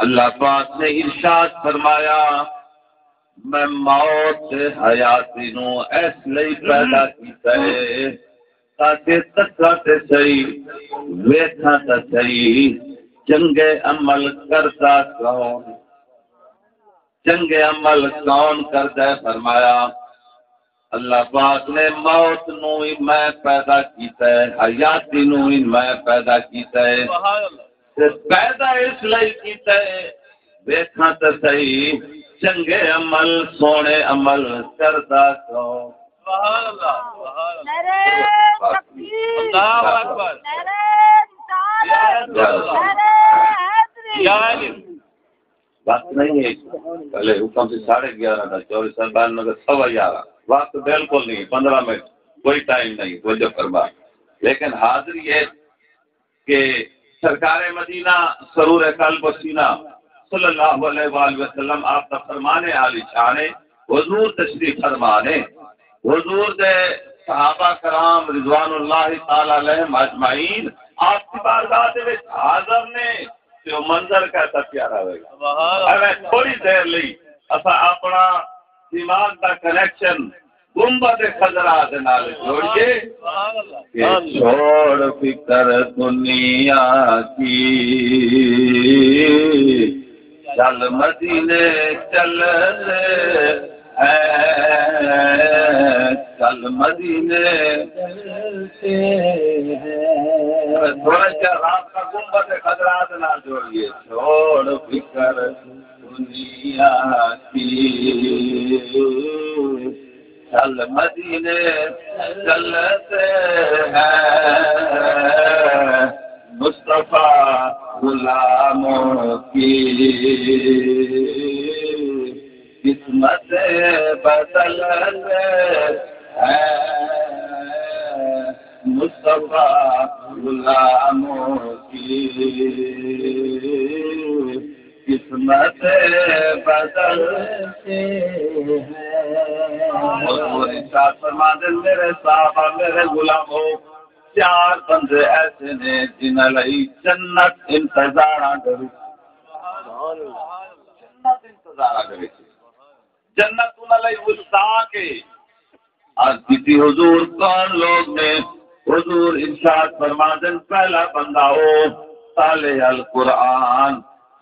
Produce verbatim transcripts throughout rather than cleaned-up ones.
اللہ پاک نے ارشاد فرمایا، میں موت تے حیاتی نو اس لئی پیدا کیتا ہے تاکہ تکاں تے سہی، ویکھاں تے سہی، چنگے عمل کردا کون، چنگے عمل کون کردا ہے؟ فرمایا، اللہ پاک نے موت نو ہی میں پیدا کیتا ہے، حیاتی نو ہی میں پیدا کیتا ہے۔ تے پیدا اس لئی کیتا ہے، ویکھاں تے سہی، چنگے عمل، سوہݨے عمل کردا کون؟ سبحان اللہ، سبحان اللہ۔ نعرہ تکبیر، اللہ اکبر۔ نعرہ رسالت، یا رسول اللہ۔ نعرہ حیدری۔ یا علی۔ وقت نہیں ہے، پہلے حکم سے ساڑھے گیارہ دا، چوری صاحب بان مگر سوا گیارہ۔ وقت بالکل نہیں، پندرہ منٹ، کوئی ٹائم نہیں، توجہ فرما۔ لیکن حاضری ہے کہ سرکار مدینہ سرور قلب و سینہ صلی اللہ علیہ وآلہ وسلم آپ دا فرمان عالی شان ہے، حضور تشریف فرمان ہے، حضور دے صحابہ کرام رضوان اللہ تعالی علیہم اجمعین آپ دی بارگاہ دے وچ حاضر نے، تے او منظر کیسا پیارا ہوئے گا۔ سبحان اللہ۔ ایویں تھوڑی دیر لئی اساں اپنا دماغ دا کنیکشن گنبد خضرا دے نال جوڑیے کہ چھوڑ فکر دنیا کی، چل مدینے چلتے ہیں، چل مدینے چلتے ہیں۔ تھوڑا سا رات کا گنبد خضرا دے نال جوڑیے، چھوڑ فکر دنیا کی، چل مدینے چلتے ہیں، مصطفیٰ غلاموں کی قسمتیں بدلتے ہیں، مصطفیٰ غلاموں کی قسمتیں بدلتے ہیں۔ حضور ارشاد فرماندے، میرے صحابہ، میرے غلامو، چار بندے ایسے نے جنہاں لئی جنت انتظاراں دے وچ، جنت انتظاراں دے وچ، جنت انہاں لئی مشتاق ہے۔ عرض کیتی، حضور کون لوگ نے؟ حضور ارشاد فرماندن، پہلا بندہ او تالِ القرآن،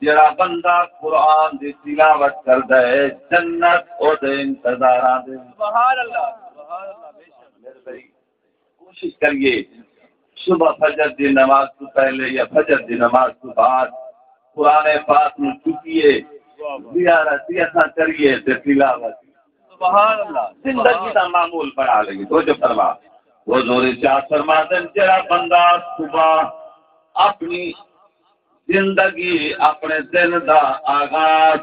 جڑا بندہ قرآن دی تلاوت کردا ہے، جنت او دے انتظاراں دے۔ سبحان اللہ، سبحان اللہ، بے شک۔ میرے بھائی، کوشش کریے، صبح فجر دی نماز توں پہلے یا فجر دی نماز توں بعد قرآن پاک نوں چکیے، زیارت دی اساں کریے تے تلاوت۔ سبحان اللہ۔ زندگی دا معمول بنا لگی۔ توجہ فرما۔ حضور ارشاد فرماندن، جڑا بندہ صبح اپنی زندگی، اپنے دن دا آغاز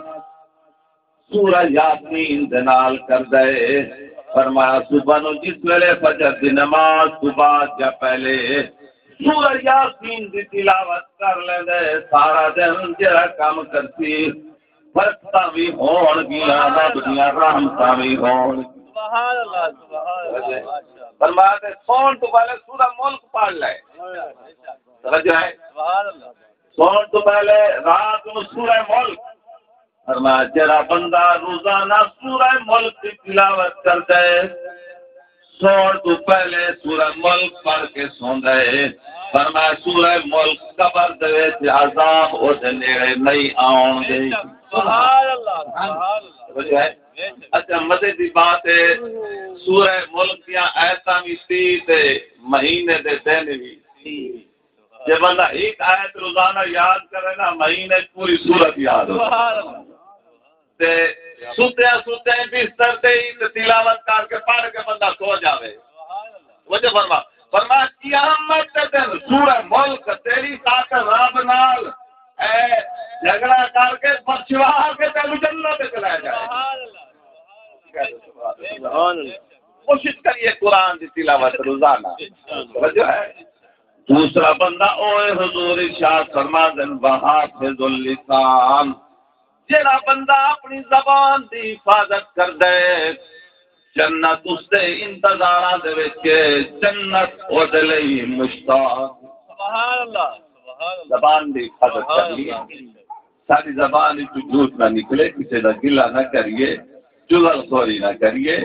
سورہ یاسین دے نال کردا ہے۔ فرمایا، صبح نو جس ویلے فجر دی نماز تو بعد یا پہلے سورہ یاسین دی تلاوت کر لیندے، سارا دن جڑا کم کرسی، برکتاں وی ہون گیاں، رب دیاں رحمتاں وی ہون۔ سبحان اللہ، سبحان اللہ، ماشاءاللہ۔ فرمایا تے سون تو پہلے سورہ ملک پڑھ لے۔ توجہ ہے؟ سبحان اللہ۔ سوݨ توں پہلے رات نوں سورہ ملک، فرمایا، جڑا بندہ روزانہ سورہ ملک دی تلاوت کردا ہے، سوݨ توں پہلے سورہ ملک پڑھ کے سوندا ہے، فرمایا، سورہ ملک قبر دے وچ عذاب او دے نیڑے نہیں آوݨ دے۔ سبحان اللہ، سبحان اللہ۔ توجہ ہے؟ اچھا، مزے دی بات ہے، سورہ ملک دیاں آیتاں وی سی تے مہینے دے دن وی سی۔ جے بندہ ہک آیت روزانہ یاد کرے نا، مہینے اچ پوری سورت یاد ہو۔ سبحان اللہ۔ تے ستیاں ستیاں بستر تے ہی تے تلاوت کر کے پڑھ کے بندہ سو جاوے۔ سبحان اللہ۔ وجہ فرما، فرما، قیامت دے دن سورہ ملک تیری ذات رب نال، اے، جھگڑا کر کے بخشوا کے تینوں جنت وچ لے جائے۔ سبحان اللہ۔ سبحان اللہ۔ کوشش کریے قرآن دی تلاوت روزانہ۔ توجہ ہے؟ دوسرا بندہ اوئے، حضور ارشاد فرما دن، وحافظ اللسان، جڑا بندہ اپنی زبان دی حفاظت کردے، جنت اس دے انتظاراں دے وچ، جنت او دے لئی مشتاق۔ سبحان اللہ، سبحان اللہ۔ زبان دی حفاظت کرنی ہے۔ ساݙی زبان وچوں جھوٹ نہ نکلے، کسے دا گلہ نہ کریے، چغل خوری نہ کریے۔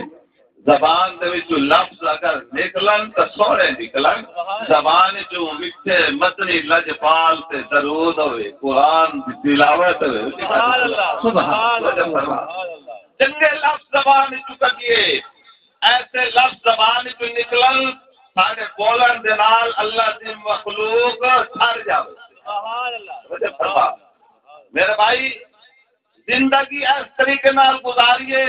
زبان دے وچوں لفظ اگر نکلن تاں سوہݨے نکلن، زبان وچوں مٹھے مدنی لجپال تے درود ہووے، قرآن دی تلاوت ہووے۔ سبحان اللہ، سبحان اللہ، سبحان اللہ۔ چنڳے لفظ زبان وچوں کڈھیے، ایسے لفظ زبان وچوں نکلن، ساݙے ٻولݨ دے نال اللہ دی مخلوق ٹر جاوے۔ سبحان اللہ۔ توجہ فرما۔ میرے بھائی، زندگی اس طریقے نال گزاریے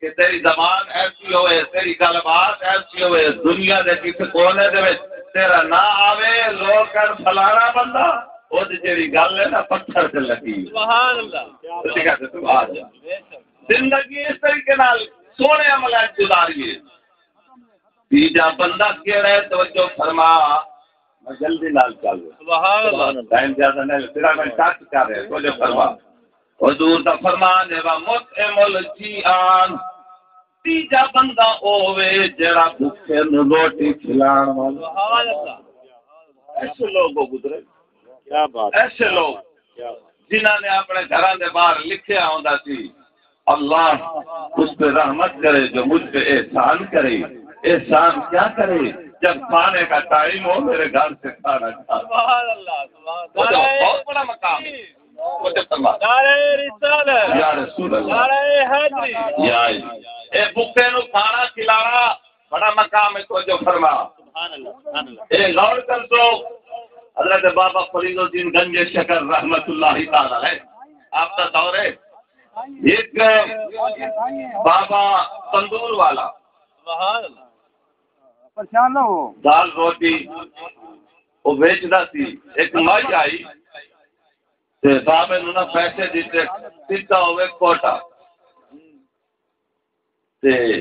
کہ تیری زبان ایسی ہوئے، تیری گل بات ایسی ہوئے، دنیا دے کسی کونے دے وچ تیرا نہ آوے، لوگ کہن فلانا بندہ، او دی جڑی گل ہے نا پتھر تے لگی۔ سبحان اللہ۔ تو ٹھیک ہے، تو آ جا۔ زندگی اس طریقے نال سوہݨے عملاں وچ گزاریے۔ تیجا بندہ کیڑا ہے؟ توجہ فرما، میں جلدی نال چل رہا۔ سبحان اللہ۔ ٹائم زیادہ نہیں، تیرا میں ٹچ کر رہا، توجہ فرما۔ حضور دا فرمان ہے، "ومطعم الجیعان"، تیجا بندہ او ہوے جیڑا بھکھے نوں روٹی کھلاݨ والا۔ سبحان اللہ۔ ایسے لوگ گزرے۔ کیا بات ہے۔ ایسے لوگ جنہاں نے اپنے گھراں دے باہر لکھیا ہوندا سی، "اللہ اس پہ رحمت کرے جو مجھ پہ احسان کرے، احسان کیا کرے، جب کھانے کا ٹائم ہو میرے گھر سے کھانا کھا۔" سبحان اللہ، سبحان اللہ۔ بہت بڑا مقام ہے۔ توجہ فرما۔ نعرہ رسالت۔ یا رسول اللہ۔ نعرہ حیدری۔ یا علی۔ اے بھکھے نوں کھانا کھلانا بڑا مقام ہے، توجہ فرما۔ سبحان اللہ، سبحان اللہ۔ اے غور کر تو حضرت بابا فرید الدین گنج شکر رحمت اللہ تعالی علیہ، آپ دا دور ہے۔ ایک بابا تندور والا، سبحان اللہ۔ پریشان نہ ہو۔ دال روٹی او ویچدا سی، ایک مائی آئی تے بابے نوں نہ پیسے ݙتے، سیدھا ہوے کوٹا۔ تے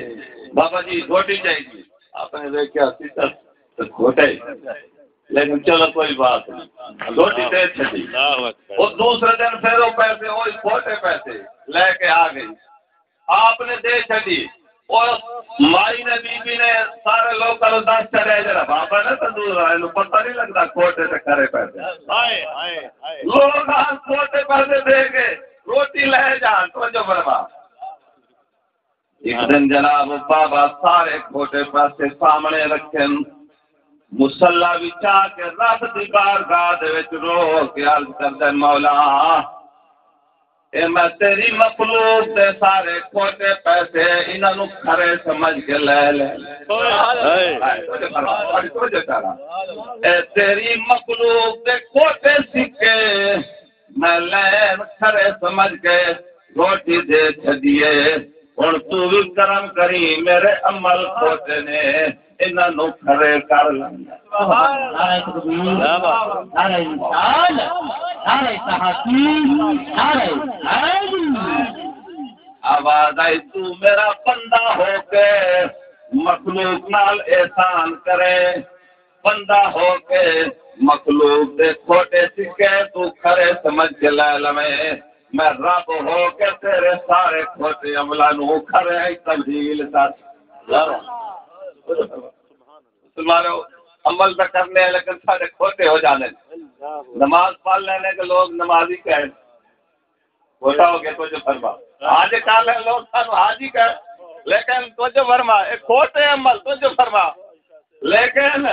بابا جی روٹی چاہیدی، آپ نے ویکھیا سیدھا تے کوٹا ہی۔ لیکن چلو کوئی بات نہیں، روٹی ݙے چھڈی۔ اللہ اکبر۔ او دوسرے دن پھر او پیسے، او کوٹے پیسے لے کے آ گئی۔ آپ نے ݙے چھڈی۔ او مائی نے، بی بی نے سارے لوکاں نوں ݙس چھڈیا، جیڑھا بابا نا تندور والا، اینوں پتہ نہیں لڳدا کوٹے تے کھرے پیسے۔ ہائے، ہائے، ہائے۔ لوگ آن کوٹے پیسے دے کے روٹی لے جان، توجہ فرما۔ ایک دن جناب بابا سارے کوٹے پیسے سامݨے رکھن، مصلی وچا کے رب دی بارگاہ دے وچ رو کے عرض کردے، "مولا، اے میں تیری مخلوق دے سارے کھوٹے پیسے، انہاں نوں کھرے سمجھ کے لے لے۔" ہائے۔ ہائے، توجہ کرو، بڑی توجہ کرو۔ اے تیری مخلوق دے کھوٹے سکے، میں لین کھرے سمجھ کے روٹی دے چھڈیے۔ ہݨ توں وی کرم کریں، میرے عمل کھوٹے نے، انہاں نوں کھرے کر لیں۔ نعرہ تکبیر، نعرہ رسالت، نعرہ تحقیق، نعرہ حیدری۔ آواز آئی، توں میرا بندہ ہو کے مخلوق نال احسان کرے، بندہ ہو کے مخلوق دے کھوٹے سکے توں کھرے سمجھ کے لے لویں، میں رب ہو کے تیرے سارے کھوٹے عملاں نوں کھرے ہی تبدیل کر۔ مسلمانو، عمل تاں کرنے ہیں لیکن سارے کھوٹے ہو جانے۔ نماز پڑھ لینے کہ لوگ نمازی کہیں، کھوٹا ہو گیا، توجہ فرما۔ حاجی کر لیں لوگ سانوں حاجی کر، لیکن توجہ فرما، اے کھوٹے عمل، توجہ فرما۔ لیکن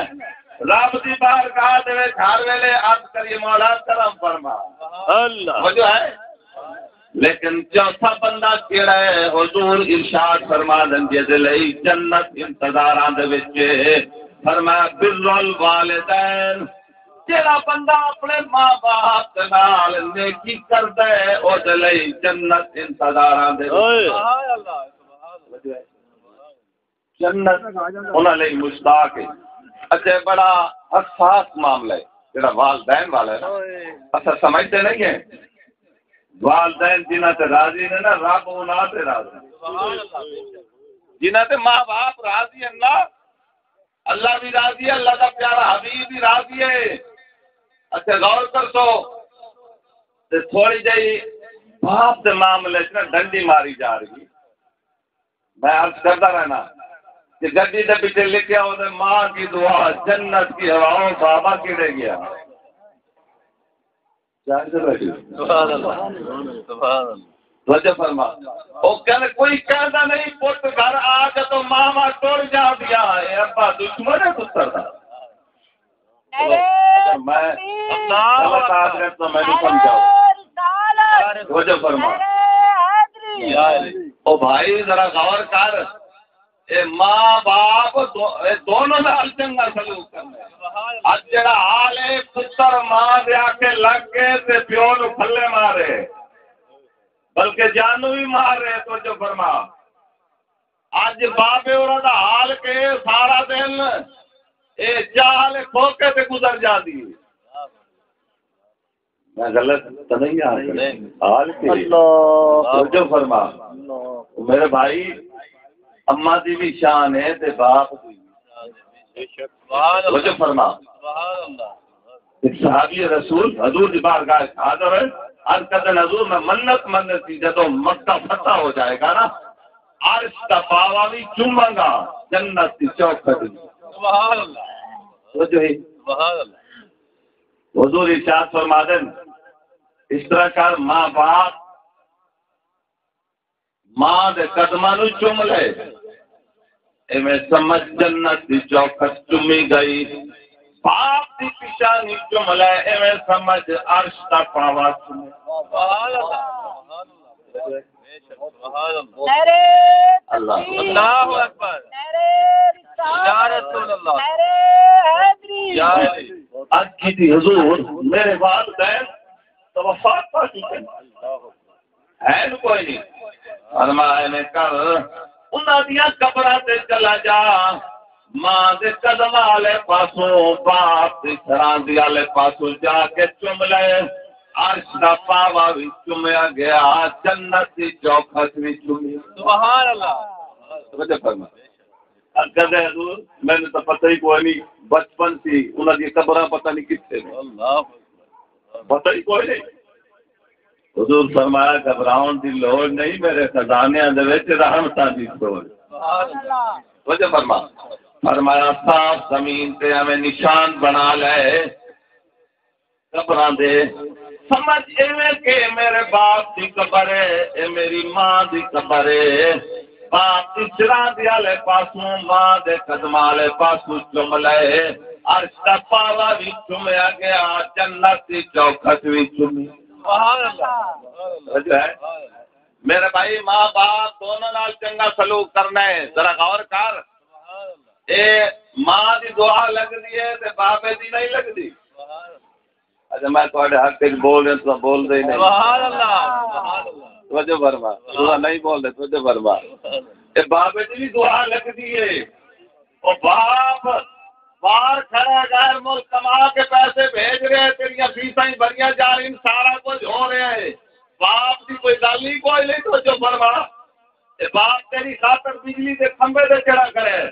رب دی بارگاہ دے وچ ہر ویلے عرض کریے، "مولا کرم فرما۔" اللہ۔ توجہ ہے؟ لیکن چوتھا بندہ کیڑا ہے؟ حضور ارشاد فرما دن، جس لئی جنت انتظاراں دے وچ ہے۔ فرمایا، "بر الوالدین۔" جیڑھا بندہ اپݨے ماں باپ دے نال نیکی کردا ہے، او دے لئی جنت انتظاراں دے وچ۔ اوئے۔ سبحان اللہ، سبحان اللہ۔ جنت انہاں لئی مشتاق ہے۔ اچھا، بڑا حساس معاملہ ہے، جیڑھا والدین والا ہے نا، اوئے۔ اساں سمجھدے نہیں ہیں۔ والدین جنہاں تے راضی نے نا، رب انہاں تے راضی۔ سبحان اللہ۔ جنہاں تے ماں باپ راضی ہیں نا، اللہ بھی راضی ہے، اللہ دا پیارا حبیب بھی راضی ہے۔ اچھا، غور کر سو تے تھوڑی جئی باپ دے معاملے وچ نا ڈنڈی ماری جا رہی۔ میں عرض کردا رہنا کہ گڈی دے پیچھے لکھیا ہوندے، "ماں کی دعا جنت کی ہوا"، او بابا کیڑے گیا؟ جان سے بیٹھی۔ سبحان اللہ، سبحان اللہ۔ توجہ فرما۔ او کہندے کوئی کہندا نہیں، پٹ گھر آ جدوں ماما ٹر جاندیاں، اے ابا دشمن ہے پتر دا۔ میں غلط آ گیا تو میں نہیں سمجھاؤ۔ توجہ فرما۔ او بھائی ذرا غور کر، اے ماں باپ دو-، اے دونوں نال چنگا سلوک کرنا ہے۔ اڄ جڑا حال ہے، پتر ماں دے آکھے لگ کے تے پیو نو پھلے مارے، بلکہ جانو بھی مار رہے۔ توجہ فرما۔ اڄ بابے ہوراں دا حال کے سارا دن اے جہل کھوکے تے گزر جاندی ہے۔ میں غلط تو نہیں آ سکتا۔ نہیں۔ حال کے اللہ۔ توجہ فرما۔ اللہ۔ میرے بھائی، اماں دی بھی شان ہے تے باپ دی۔ بے شک۔ سبحان اللہ۔ توجہ فرما۔ سبحان اللہ۔ ایک صحابی رسول حضور دی بارگاہ وچ حاضر ہے، عرض کردن، "حضور، میں منت منت تھی، جدوں مکہ فتح ہو جائے گا نا، عرش دا پاوا بھی چوماں گا، جنت دی چوکھٹ بھی۔" سبحان اللہ۔ توجہ ہے۔ سبحان اللہ۔ حضور ارشاد فرما دن، "اس طرح کر، ماں باپ، ماں دے قدماں نو چم لے، ایویں سمجھ جنت دی چوکھٹ چمی گئی۔ باپ دی پیشانی چم لے، ایویں سمجھ عرش دا پاوا چمے۔" سبحان اللہ۔ سبحان اللہ۔ نعرہ اللہ۔ تکبیر۔ اللہ اکبر۔ نعرہ رسالت۔ یا رسول اللہ۔ نعرہ حیدری۔ یا حیدری۔ عرض کیتی، "حضور، میرے والدین تو وفات پا چکے ہیں، ہیں کوئی نہیں۔" فرمایا، "ایویں کر، انہاں دیاں قبراں تے چلا جا، ماں دے قدم آلے پاسوں، باپ دی سراندی آلے پاسوں جا کے چم لے، عرش دا پاوا وی چمیا گیا، جنت دی چوکھٹ وی چمی۔" سبحان اللہ۔ توجہ فرما۔ کہندے، "حضور، مینوں تاں پتہ ہی کوئی نہیں، بچپن سی، انہاں دی قبراں پتہ نہیں کتھے نے۔" اللہ۔ پتہ ہی کوئی نہیں۔ حضور فرمایا، "گھبراؤن دی لوڑ نہیں، میرے خزانیاں دے وچ رحمتاں دی سوڑ۔" سبحان اللہ۔ توجہ فرما۔ فرمایا، "صاف زمین تے ایویں نشان بنا لے قبراں دے، سمجھ ایویں کہ میرے باپ دی قبر ہے، اے میری ماں دی قبر ہے۔" باپ دی سراندی آلے پاسوں، ماں دے قدماں آلے پاسوں چم لئے، عرش دا پاوا وی چمیا گیا، جنت دی چوکھٹ وی چمی۔ سبحان اللہ۔ توجہ ہے؟ میرے بھائی، ماں باپ دونوں نال چنگا سلوک کرنا ہے۔ ذرا غور کر، اے ماں دی دعا لگدی ہے تے بابے دی نہیں لگدی۔ اچھا، میں تہاڈے حق وچ بول رہا، تساں بول دے ہی نہیں۔ سبحان اللہ، سبحان اللہ۔ توجہ فرما، تساں نہیں بول دے، توجہ فرما۔ اے بابے دی بھی دعا لگدی ہے۔ او باپ باہر کھڑا ہے، غیر ملک کما کے پیسے بھیج رہے ہیں، تیریاں فیساں ہی بھریاں جا رہی، سارا کچھ ہو رہا ہے، باپ دی کوئی گل ہی کوئی نہیں۔ توجہ فرما، اے باپ تیری خاطر بجلی دے کھمبے تے چڑھا کرے،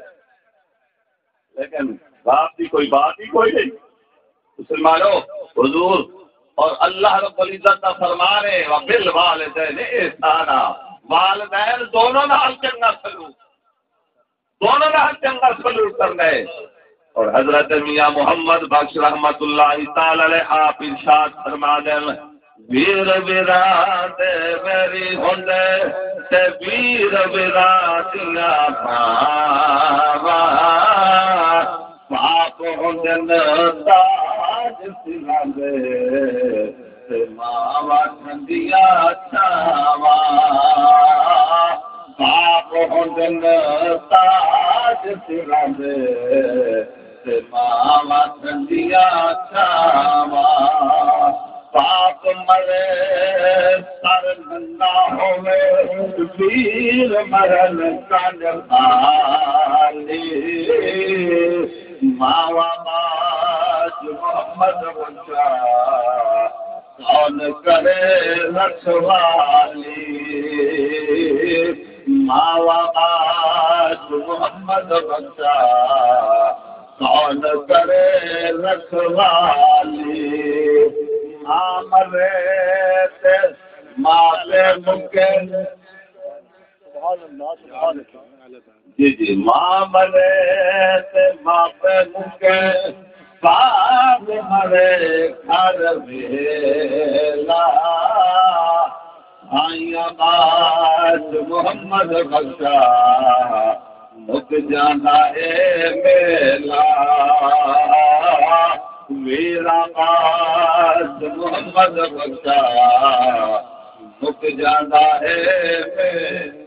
لیکن باپ دی کوئی بات ہی کوئی نہیں۔ مسلمانوں، حضور اور اللہ رب العزت دا فرمان ہے، "وبالوالدین احسانا"، والدین دونوں نال چنگا سلوک، دونوں نال چنگا سلوک کرنا ہے۔ اور حضرت میاں محمد بخش رحمت اللہ تعالی علیہ آپ ارشاد فرما دین، "ویر ویرا دے ویری ہوندے، تے ویر ویرا دیاں ماواں۔" باپ ہوندن تاج سراں دے، تے ماواں ٹھنڈیاں چھاواں۔ باپ ہوندن تاج سراں دے، تے ماواں ٹھنڈیاں چھاواں۔ باپ مرے سر ننگا ہووے، ویر مرن کن خالی۔ ماوا باج محمد بخشا، کون کرے رکھوالی؟ ماوا باج محمد بخشا، کون کرے رکھوالی؟ ماں مرے تے ماں پے مکے۔ جی، جی، ماں مرے تے ماں پے مکے، باپ مرے گھر ویلا، آئی عباس محمد بخشا، مک جاندا اے میلا۔ ویر عباس محمد بخشا، مک جاندا اے میلا۔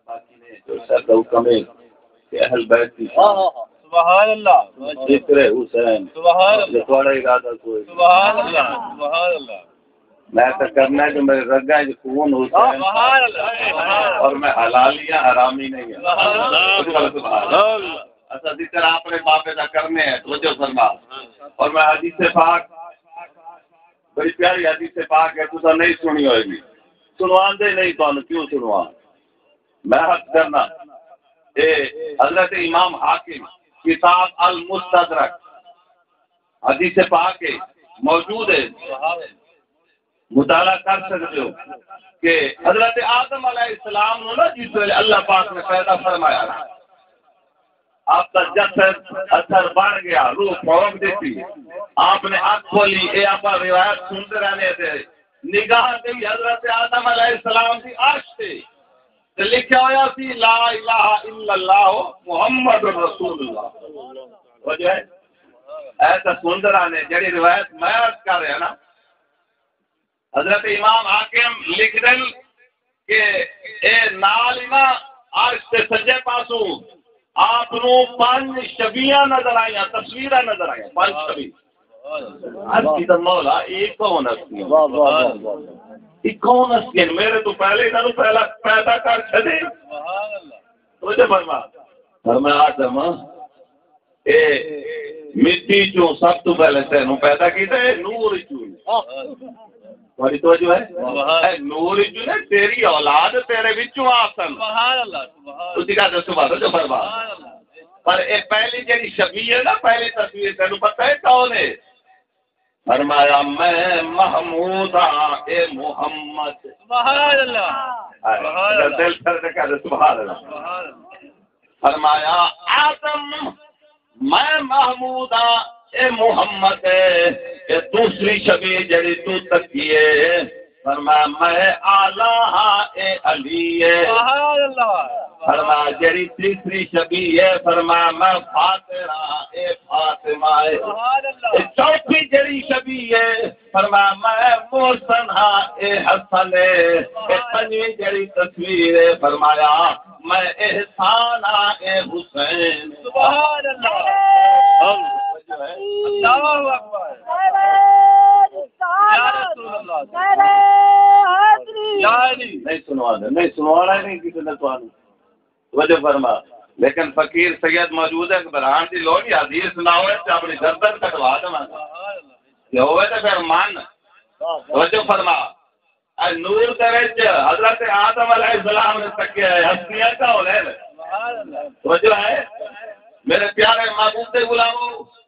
باقی نے جو سر دا حکم ہے کہ اہل بیت دی شان۔ سبحان اللہ۔ ذکر حسین۔ سبحان اللہ۔ یہ تھوڑا ارادہ کوئی۔ سبحان اللہ، سبحان اللہ۔ میں تو کرنا ہے جو میرے رگاں وچ خون حسین۔ سبحان اللہ، سبحان اللہ۔ اور میں حلالی ہاں، حرامی نہیں ہاں۔ سبحان اللہ۔ سبحان اللہ۔ اچھا، ذکر اپنے بابے دا کرنے ہیں، توجہ فرما۔ اور میں حدیث پاک، بڑی پیاری حدیث پاک ہے، تساں نہیں سنی ہوئے گی۔ سنواندے نہیں، تانوں کیوں سنواں؟ میں عرض کرنا، اے حضرت امام حاکم، کتاب المستدرک، حدیث پاک ہے، موجود ہے، مطالعہ کر سکدے ہو کہ حضرت آدم علیہ السلام نو نا جس ویلے اللہ پاک نے پیدا فرمایا نا، آپ دا جسد اثر بن گیا، روح پھونک دیتی، آپ نے اکھ کھولی، اے آپاں روایت سنتے رہنے تھے، نگاہ گئی حضرت آدم علیہ السلام دی عرش تے، تے لکھیا ہویا سی، "لا الہ الا اللہ محمد رسول اللہ۔" وجہ ہے؟ اے تاں سندرا نے جڑی روایت میں عرض کر رہا نا، حضرت امام حاکم لکھ دن کہ اے نال ہی نا عرش تے سجے پاسوں آپ نوں پنج شبیہاں نظر آئیاں، تصویراں نظر آئیاں، پنج شبیہ۔ عرض کیتا، "مولا، اے کون ہستی ہیں؟ واہ، واہ، واہ، واہ۔ اے کون ہستی ہیں؟ میرے تو پہلے انہاں نوں پہلا پیدا کر چھڈے۔" توجہ فرما۔ فرمایا، "آدم، اے مٹی چوں سب تو پہلے تینوں پیدا کیتا، اے نور چوں۔" تہاݙی توجہ ہے؟ سبحان۔ اے نور جو نے تیری اولاد تیرے وچوں آسن۔ سبحان اللہ، سبحان اللہ۔ تسی کہہ دے سبحان اللہ، فرما۔ سبحان اللہ۔ پر اے پہلی جڑی شبیہ ہے نا، پہلی تصویر، تینوں پتہ ہے کون ہے؟ فرمایا، "میں محمود ہاں، اے محمد۔" سبحان اللہ۔ ہائے، سبحان اللہ۔ دل ٹھر تے کہہ دے سبحان اللہ۔ سبحان اللہ۔ فرمایا، "آدم، میں محمود ہاں، اے محمد ہے۔" اے دوسری شبیہ جڑی تو تکی ہے، فرمایا، "میں اعلیٰ ہاں، اے علی ہے۔" سبحان اللہ۔ فرمایا، جڑی تیسری شبیہ ہے، فرمایا، "میں فاطمہ ہاں، اے فاطمہ ہے۔" سبحان اللہ۔ اے چوتھی جڑی شبیہ ہے، فرمایا، "میں محسن ہاں، اے حسن ہے۔" اے پنجویں جڑی تصویر ہے، فرمایا، "میں احسان ہاں، اے حسین۔" سبحان اللہ۔ اللہ اکبر۔ یا رسول اللہ۔ یا علی۔ نہیں سنوانا، نہیں سنوانا ہی نہیں کسی نے تانوں۔ توجہ فرما۔ لیکن فقیر سید موجود ہے، گھبران دی لوڑ نہیں، حدیث نہ ہوئے تے اپنی گردن کٹوا دیواں۔ جے ہوئے تے پھر من۔ توجہ فرما۔ اے نور دے وچ حضرت آدم علیہ السلام نے تکیا ہے، ہستیاں کون ہن؟ توجہ ہے؟ میرے پیارے محبوب دے غلامو،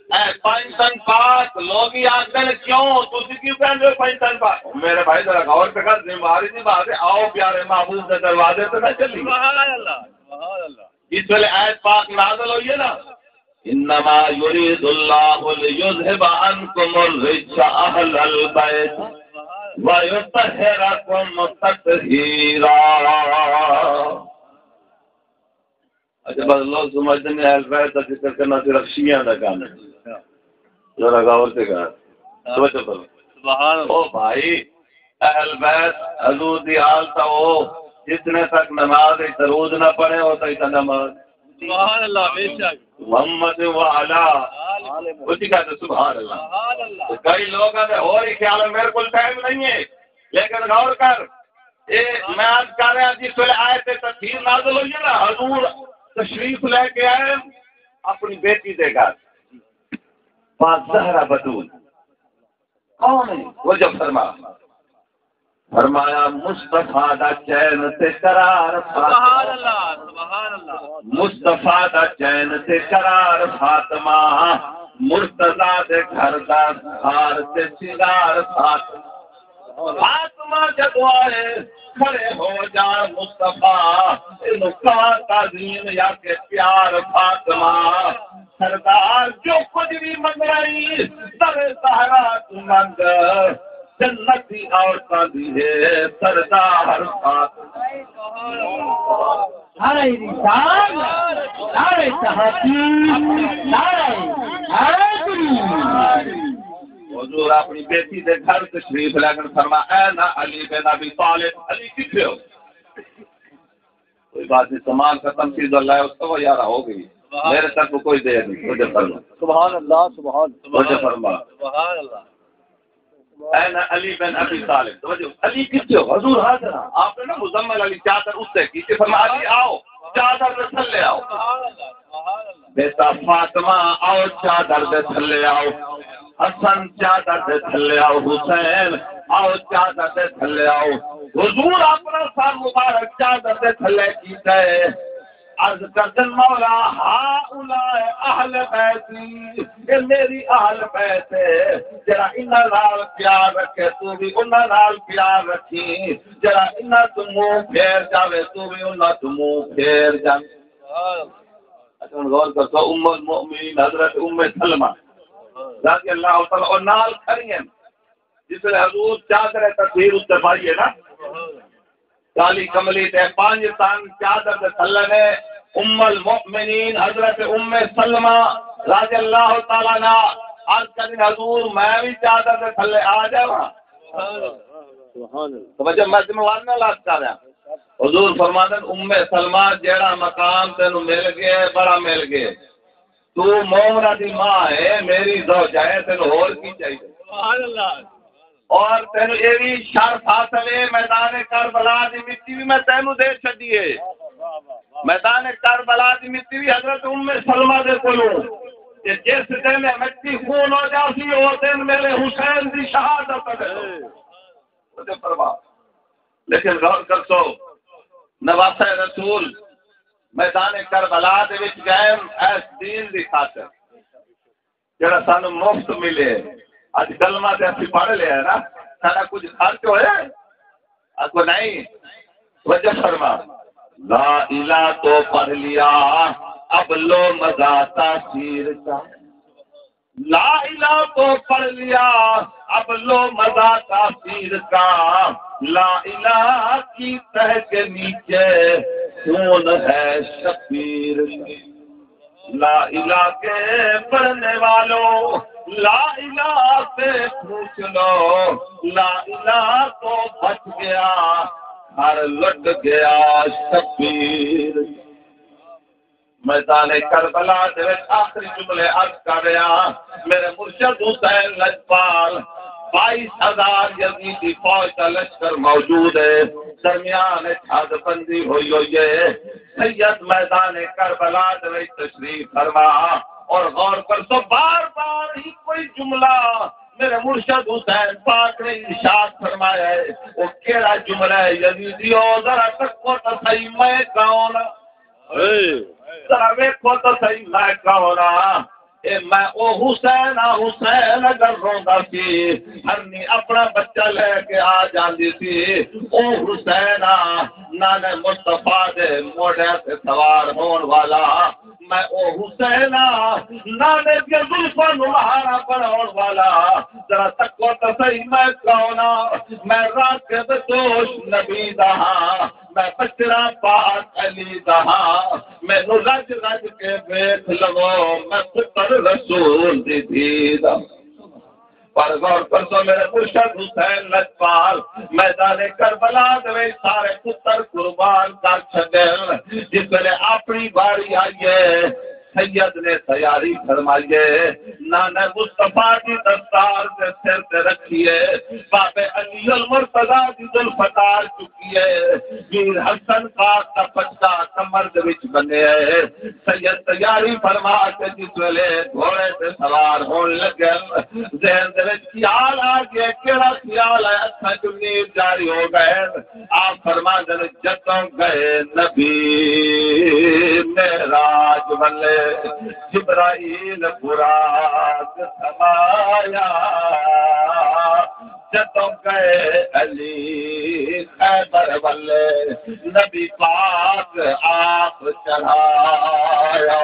اے پنج تن پاک، لوگ ہی آکھدے نے، "کیوں؟ تسی کیوں کہندے ہو پنج تن پاک؟" میرے بھائی ذرا غور تے کر، ذمہ واری دی بات ہے، آؤ پیارے محبوب دے دروازے تے نہ چلی۔ سبحان اللہ، سبحان اللہ۔ جس ویلے آیت پاک نازل ہوئی ہے نا، "انما یرید اللہ لیذھب عنکم الرجس اہل البیت ویطہرکم تطہیرا۔" اچھا، بس لوگ سمجھدے نے اہل بیت دا ذکر کرنا صرف شیعہ دا کم ہے۔ ذرا غور تے کر۔ توجہ کرو۔ سبحان اللہ۔ او بھائی، اہل بیت حضور دی آل تاں او جتنے تک نماز وچ درود نہ پڑھے، او تاں اتنا نماز۔ سبحان اللہ، بے شک۔ محمد و علی۔ اچھی کہہ دے، سبحان اللہ۔ سبحان اللہ۔ تو کئی لوگ آندے ہور ہی خیال ہے، میرے کول ٹائم نہیں ہے، لیکن غور کر، اے میں عرض کر رہا، جس ویلے آیت تطہیر نازل ہوئی ہے نا، حضور تشریف لے کے آئے اپنی بیٹی دے گھر، پاک زہرا بتول۔ کون ہے؟ توجہ فرما۔ فرمایا، "مصطفیٰ دا چین تے قرار فاطمہ۔" سبحان اللہ، سبحان اللہ۔ "مصطفیٰ دا چین تے قرار فاطمہ، مرتضیٰ دے گھر دا ہار تے سنگار فاطمہ۔" فاطمہ جدوں آئے، کھڑے ہو جان مصطفیٰ، اینوں کہاں تعظیم یا کہ پیار فاطمہ۔ سردار جو کجھ وی منگائی، در زہرا توں منگ، جنت دی عورتاں دی ہے سردار فاطمہ۔ نعرہ رسالت، نعرہ تحقیق، نعرہ حیدری۔ حضور اپݨی بیٹی دے گھر تشریف لے کر فرما، "این علی بن ابی طالب، علی کتھے ہو؟" کوئی بات نہیں، سامان ختم، چیز اللہ ہے، اس کو یارہ ہو گئی۔ میرے تک کو کوئی دیر نہیں، مجھے فرما۔ سبحان اللہ، سبحان اللہ۔ مجھے فرما۔ سبحان اللہ۔ اے نا علی بن ابی طالب، توجہ، علی کتھے ہو؟ حضور حاضر ہاں۔ آپ نے نا مزمل علی چادر اتتے کی، تے فرمایا، "علی آؤ، چادر دے تھلے آؤ۔" بیٹا فاطمہ، آؤ چادر دے تھلے آؤ۔ حسن چادر دے تھلے آؤ، حسین آؤ چادر دے تھلے آؤ۔ حضور اپنا سر مبارک چادر دے تھلے کیتا ہے۔ عرض کردن، "مولا، ہؤلاء اہل بیتی، اے میری اہل بیت ہے، جڑا انہاں نال پیار رکھے، تو بھی انہاں نال پیار رکھی، جڑا انہاں تو منہ پھیر جاوے، تو بھی انہاں تو منہ پھیر جاوے۔" اچھا، ہݨ غور کرسو، ام المؤمنین حضرت ام سلمہ رضی اللہ تعالیٰ عنہا نال کھڑی ہیں، جس ویلے حضور چادر تطہیر اتے پائی ہے نا، کالی کملی تے پنج تن چادر دے تھلے نے۔ ام المؤمنین حضرت ام سلمہ رضی اللہ تعالیٰ عنہا عرض کردن، "حضور، میں بھی چادر دے تھلے آ جاواں؟" سبحان اللہ۔ توجہ، میں ذمہ وار نہ لاز کر رہا۔ حضور فرماندن، "ام سلمہ، جیڑا مقام تینوں مل گئے، بڑا مل گئے۔ تو مومنہ دی ماں ہے، میری زوجہ ہے، تینوں ہور کی چاہیے؟" سبحان اللہ۔ اور تینوں اے وی شرف حاصل ہے، میدان کربلا دی مٹی وی میں تینوں دے چھڈی ہے۔ میدان کربلا دی مٹی وی حضرت ام سلمہ دے کولوں۔ تے جس دن مٹی خون ہو جاسی، او دن میرے حسین دی شہادت ہے۔ مجھے فرما۔ لیکن غور کرسو، نواسہ رسول میدان کربلا دے وچ گئے ایس دین دی خاطر، جڑا سانوں مفت ملے۔ اڄ کلمہ تے اسی پڑھ لیا ہے نا، ساݙا کجھ خرچ ہویا ہے؟ اکو نہیں۔ وجہ فرما، لا الہ تو پڑھ لیا، اب لو مزہ تاثیر کا۔ لا الہ تو پڑھ لیا، اب لو مزہ تاثیر کا۔ لا الہ کی تہ کے نیچے خون ہے شبیر کا۔ لا الہ کے پڑھنے والوں، لا الہ سے پوچھ لو، لا الہ تو بچ گیا، گھر لٹ گیا شبیر۔ میدان کربلا دے وچ آخری جملے عرض کر رہا، میرے مرشد حسین لجپال، بائیس ہزار یزیدی فوج دا لشکر موجود ہے، درمیان وچ حد بندی ہوئی ہوئی ہے۔ سید میدان کربلا دے وچ تشریف فرما، اور غور کرسو، بار بار ہی کوئی جملہ میرے مرشد حسین پاک نے ارشاد فرمایا ہے۔ وہ کیڑا جملہ ہے یزیدیو؟ ذرا تکو تو صحیح، میں کون؟ اے۔ ذرا ویکھو تو صحیح، میں کون ہاں؟ اے میں او حسین ہاں، حسین اگر روندا سی، ہرنی اپنا بچہ لے کے آ جاندی سی۔ او حسین ہاں، نانے مصطفیٰ دے موڑے تے سوار ہون والا۔ میں او حسین ہاں، نانے دیاں زلفاں نوں مہارا بݨاوݨ والا۔ ذرا تکو تاں سہی، میں کون ہاں؟ میں راغب دوش نبی دا ہاں، میں بچڑا پاک علی دا ہاں۔ مینوں رج رج کے ویکھ لوو، میں پتر رسول دی دھی دا۔ پر غور کرسو میرے مرشد حسین لجپال، میدان کربلا دے وچ سارے پتر قربان کر چھڈن۔ جس ویلے اپنی باری آئی ہے، سید نے تیاری فرمائی ہے، نانا مصطفیٰ دی دستار تے سر تے رکھی ہے، بابے علی المرتضیٰ دی ذوالفقار چکی ہے، میر حسن پاک دا پٹکا کمر دے وچ بنیا ہے۔ سید تیاری فرما کے جس ویلے گھوڑے تے سوار ہون لگے، ذہن دے وچ خیال آ گیا، کیڑا خیال ہے؟ اکھاں چوں نیر جاری ہو گئے۔ آپ فرماندے نے، جدوں گئے نبی معراج ولے، جبرائیل براق سمایا۔ جدوں گئے علی خیبر ول نبی پاک آپ چڑھایا۔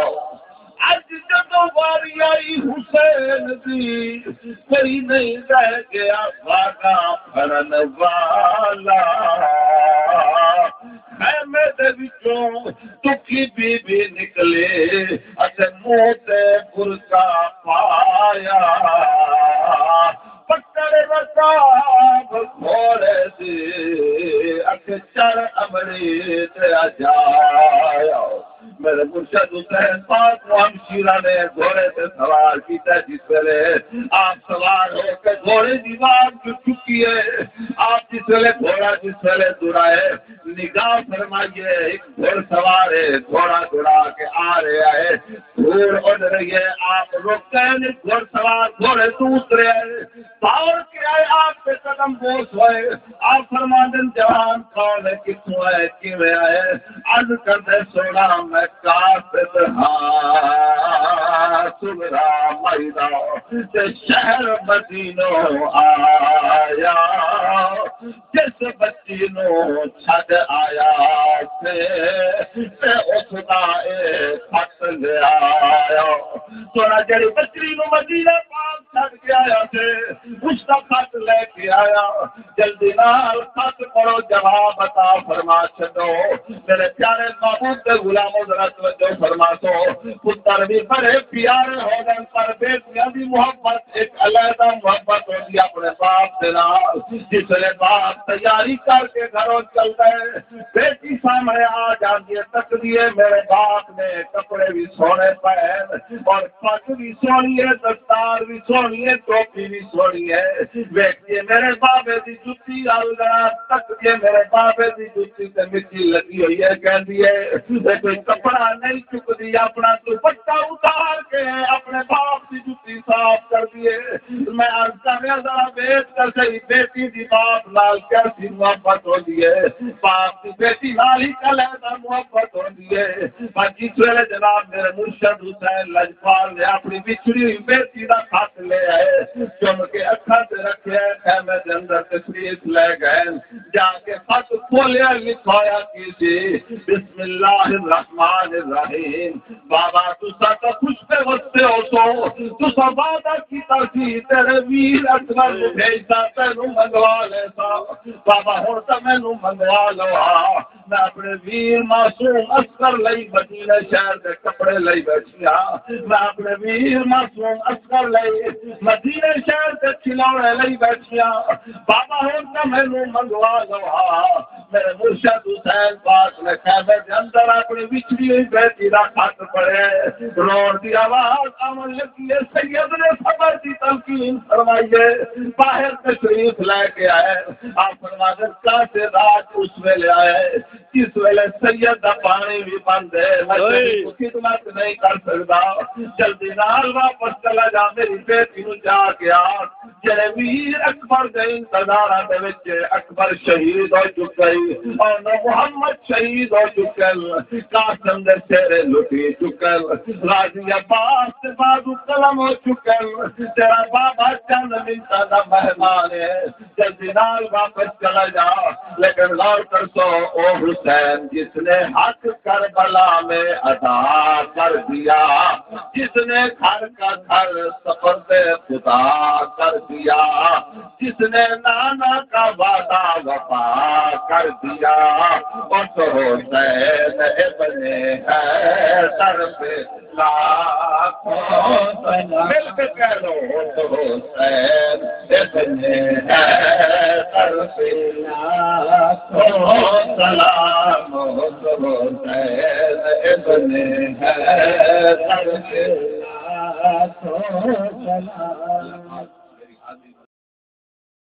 اڄ جدوں واری آئی حسین دی، کوئی نہیں رہ ڳیا وعدہ پھرن والا۔ خیمے دے وچوں ݙکھی بی بی نکلی اتے منہ تے برقع پایا۔ پکڑ رکاب گھوڑے دی، اکھ چڑھ امڑی تے اجایا۔ میرے مرشد حسین پاک نو ہمشیراں نے گھوڑے تے سوار کیتا، جس ویلے آپ سوار ہو کے گھوڑے دی واٹ جو چکی ہے، آپ جس ویلے گھوڑا جس ویلے دوڑائے، نگاہ فرمائیے، ہک گھڑ سوار ہے، گھوڑا دوڑا کے آ رہا ہے، دھوڑ اُݙ رہی ہے، آپ رک گئے، گھڑ سوار گھوڑے توں اترے، دوڑ کے آئے، آپ دے قدم بوس ہوئے۔ آپ فرماندن، جوان کون ہے، کتھوں آئے، کیویں آئے؟ عرض کردے، سوہݨا، میں قاصد ہاں، صغری مائی دا، تے شہر مدینوں آیا، جس بچی نوں چھڈ آیا سے، تے اس دا اے خط لے آیا۔ سوہݨا، جیڑھی بچی نوں مدینہ پاک چھڈ کے آیا سے، اس دا خط لے کے آیا۔ جلدی نال خط پڑھو، جواب عطا فرما چھڈو۔ میرے پیارے محبوب دے غلامو، ذرا توجہ فرماسو۔ پتر وی بڑے پیارے ہوندن، پر بیٹیاں دی محبت ہک علیحدہ محبت ہوندی ہے اپݨے باپ دے نال۔ جس ویلے باپ تیاری کر کے گھروں چلدا ہے، بیٹی سامݨے آ جاندی ہے، تکدی ہے، میرے باپ نے کپڑے وی سوہݨے پائے ہن اور پڳ وی سوہݨی ہے، دستار وی سوہݨی ہے، ٹوپی وی سوہݨی ہے۔ ویکھدی ہے، میرے بابے دی جتی الگڑا، تکدی ہے، میرے بابے دی جتی تے مٹی لڳی ہوئی ہے، کہندی ہے، اے کوئی کپڑا نہیں چکدی، اپݨا دوپٹہ اتار کے اپݨے باپ دی جتی صاف کردی ہے۔ میں عرض کر رہا، ذرا ویٹ کر صحیح، بیٹی دی باپ نال کیسی محبت ہوندی ہے، باپ دی بیٹی نال ہی کل ہے محبت ہوندی ہے۔ پر جس ویلے جناب میرے مرشد حسین لجپال نے اپݨی وچھڑی ہوئی بیٹی دا خط لے آئے، چم کے اکھاں تے رکھیا، خیمے دے اندر تشریف لے گئے۔ جا کے خط کھولیا، لکھایا کی سی، بسم اللہ الرحمن الرحیم۔ بابا، تساں تاں خوش تے وسدے ہوسو، تساں وعدہ کیتا سی تیرے ویر اکبر نوں بھیجدا، تینوں منگوا لیساں۔ بابا، ہݨ تاں مینوں منگوا لو ہا۔ میں اپݨے ویر معصوم اصغر لئی مدینے شہر دے کپڑے لئی بیٹھی ہاں۔ میں اپݨے ویر معصوم اصغر لئی مدینے شہر دے کھلونے لئی بیٹھی ہاں۔ بابا، ہݨ تاں مینوں منگوا لو ہا۔ میرے مرشد حسین پاک نے خیمے دے اندر اپݨی وچھڑی ہوئی بیٹی دا خط پڑھے، روݨ دی آواز آوݨ لڳی ہے۔ سید نے صبر دی تلقین فرمائی ہے، باہر تشریف لے کے آئے۔ آپ فرماندے، قاصد آج اس ویلے آئے جس ویلے سید دا پاݨی وی بند ہے، میں تیری خدمت نہیں کر سڳدا، جلدی نال واپس چلا جا، میری بیٹی نوں جا کے آکھ، جیڑھے ویر اکبر دے انتظاراں دے وچ، اکبر شہید ہو چکے، اور نہ محمد شہید ہو چکے، قاسم دے چہرے لٹی چکے، غازی عباس دے بازو قلم ہو چکے۔ تیرا بابا چند منٹاں دا مہمان ہے، جلدی نال واپس چلا جا۔ لیکن غور کرسو، او حسین جس نے حق کربلا میں ادا کر دیا، جس نے گھر کا گھر سپرد خدا کر دیا، جس نے نانا کا وعدہ وفا کر دیا، اس حسین ابن حیدر پہ لاکھوں سلام۔ مل کے کہہ لو، اس حسین ابن حیدر پہ لاکھوں سلام، اس حسین ابن حیدر پہ لاکھوں سلام۔